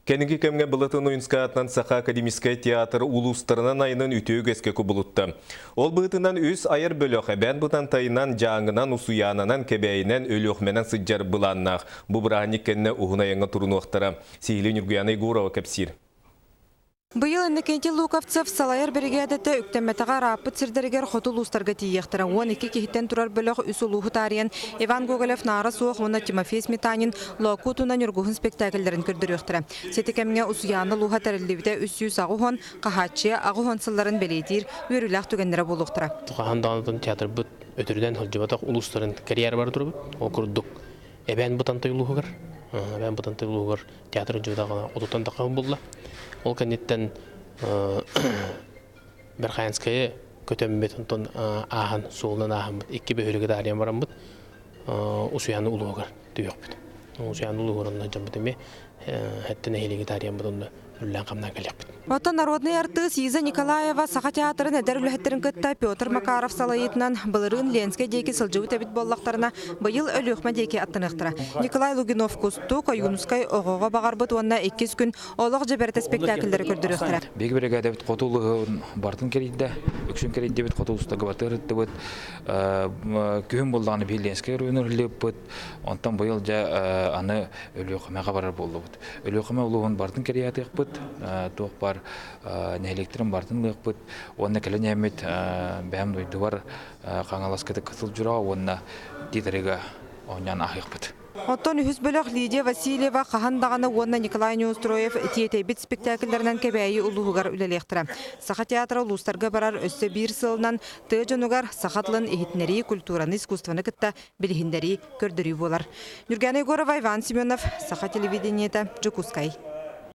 Кэнники кэмҥэ Былатын Ойунскай аатынан Саха академическай театр улуустарынан айанын үтүө үгэскэ кубулутта. Ол быһыытынан үс айар бөлөх Эбээн Бытантайынан, Дьааҥынан, Усуйаананан, Кэбээйинэн, Өлүөхүмэнэн сылдьар былааннаах. Бу бырааһынньык кэннэ уһун айаҥҥа турунуохтара. Сиһилии Ньургуйаана Егорова кэпсиир. Быйыл Иннокентий Луковцев салайар биригээдэтэ үктэммэтэҕэ ырааппыт сирдэригэр хоту улуустарга тиийиэхтэрэ. 12 киһиттэн турар бөлөх үс улууһу таарыйан Иван Гоголев Наара суох уонна Тимофей Сметанин Лоокуут уонна Ньургуһун спектакльлэрин көрдөрүөхтэрэ. Сити кэмҥэ Усуйаана улууһа тэриллибитэ 380, Хаһааччыйа 80 сылларын бэлиэтиир үөрүүлээх түгэннэрэ буолуохтара. Хаһан даҕаны театрбыт өтөрүнэн сылдьыбатах улуустарын кэрийэр бара турабыт. Ол курдук Эбээн Бытантай улууһугар, Эбээн Бытантай улууһугар театр дьыдаҕына отуттан тахха булла. Ол кэнниттэн Верхоянскайы көтөммүт, онтон ааһан, суолунан ааһаммыт, икки бөһүөлэги таарыйан бараммыт Усуйааны улууһугар түһүөхпүт. Усуйааны улууһугар онно дьоммут эмиэ хэттэн нэһилиэги таарыйаммыт онно үллээн-хамнаан кэлиэхпит. Оттон народнай артыыс Иза Николаева Саха театрын эдэр үлэһиттэрин кытта Петр Макаров салайыытынан былырыын Ленскэй диэки сылдьыбыт эбит буоллахтарына, быйыл Өлүөхүмэ диэки аттаныахтара. Николай Лугинов Кустук, Ойуунускай оҕоҕо баҕарбыт уонна иккис күн Олох дьэбэрэтэ спектакльлэри көрдөрүөхтэрэ. Биһиги биригээдэбит хоту улууһун бартын кэрийдэ, үксүн кэрийдибит, хоту улуустарга батыар ыттыбыт. Күһүн буоллаҕына биһи Ленскэй оройуонугар үлэлиэппит. Онтон быйыл дьэ аны Өлүөхүмэҕэ барар буоллубут. Өлүөхүмэ улууһун барытын кэрийээтиэхпит, туох баар нэһилиэктэрин барытын ылыахпыт уонна кэлэн иһэммит бэйэм дойдубар Хаҥаласка кытыл Дьураҕа уонна Тиитарига оонньоон ааһыахпыт. Оттон үһүс бөлөх Лидия Васильева хаһан даҕаны уонна Николай Неустроев тиэтэйбит спектакльлэринэн Кэбээйи улууһугар үлэлиэхтэрэ. Саха театра улуустарга барар өссө биир сылынан тыа дьонугар саха тылын иһитиннэрии, культураны, искусствоны кытта билиһиннэрии, көрдөрүү буолар. Ньургана Егорова, Иван Семенов, Саха телевидениета, Дьокуускай.